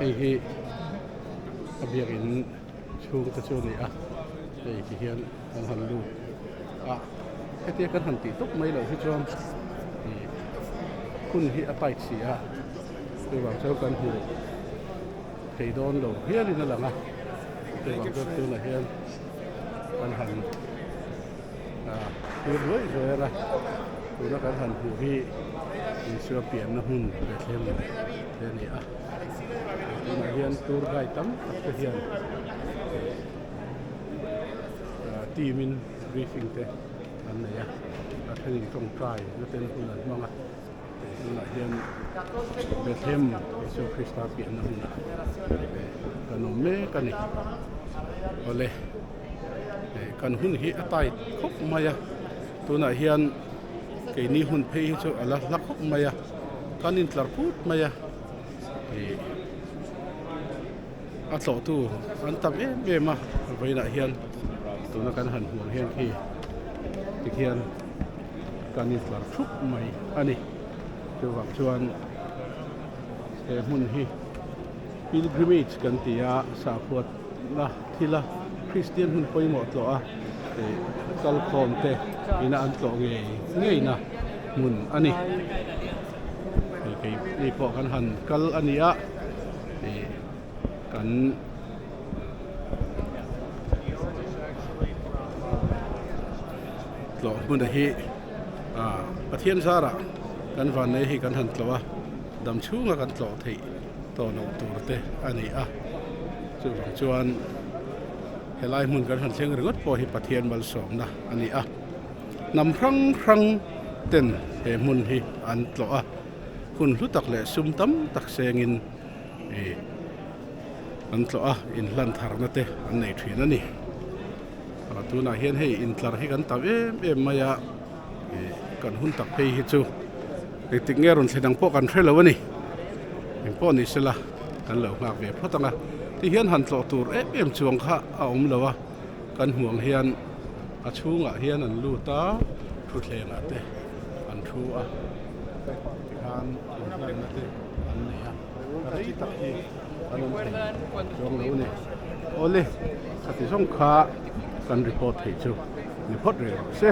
Hei hi a biakin chhung te chu a ni a, hei ti hian kan han lut a, hetia kan han tih tawp mai loh hi chuan ih hun hi a tight si a, chuvang chuan kan hmu thei dawn lo hialin a lang a, chuvang chuan tunah hian kan han thlir ruai ruai a, tuna kan han hmuh hi Isua pianna hmun Bethlehem te a ni a, tunah hian tour guide tam tak te hian team in briefing te an nei a, a thenin tawngtai na ten hun an hmang a. Tunah hian Bethlehem Isua Krista pianna hmunah kan awm mek a ni. Awle kan hun hi a tight khawp mai a, tunah hian keini hun phei hi chu a la hla khawp mai a, kan intlar put mai a ih a tlawhtu an tam em em a vawiinah hian tuna kan han hmuh ang hian khi tikhian. Kan intlar thup mai a ni. Chuvang chuan he hmun hi pilgrimage kan ti a, sakhuatna thila Kristian hmun pawimawh tlawh a ih kalkhawm te ina an tlawh ngei ngeina hmun a ni. Hei kei ni pawh kan han kal a ni a ih kan. Tlawh hmun a hi ah Pathian zarah kan vannei hi kan han tlawh a, dam chhunga kan tlawh theih tawh loh tur te a ni a, chuvang chuan helai hmun kan han thleng ringawt pawh hi Pathian malsawmna a ni a, hnam hrang hrang ten he hmun hi an tlawh a, hun hlu tak leh sum tam tak sengin ih an tlawh a, inhlan tharna te an nei thin a ni. Tunah hian hei intlar hi kan tam em em mai a, ih kan hun tak phei hi chu engtik nge rawn thlen ang pawh kan hre lo a ni. Engpawh ni sela kan lo nghak ve phawt ang a, tihian han tlawh tur em em chuang kha a awm lo a, kan hmuh ang hian a chhungah hian an lut a, thutthlengah te an thu a, tikhan inhlanna te an nei a. Rei tak hi an awm thei chuang lo a ni. Awle, khati zawng kha kan report theih chu ni phawt rih rawh se.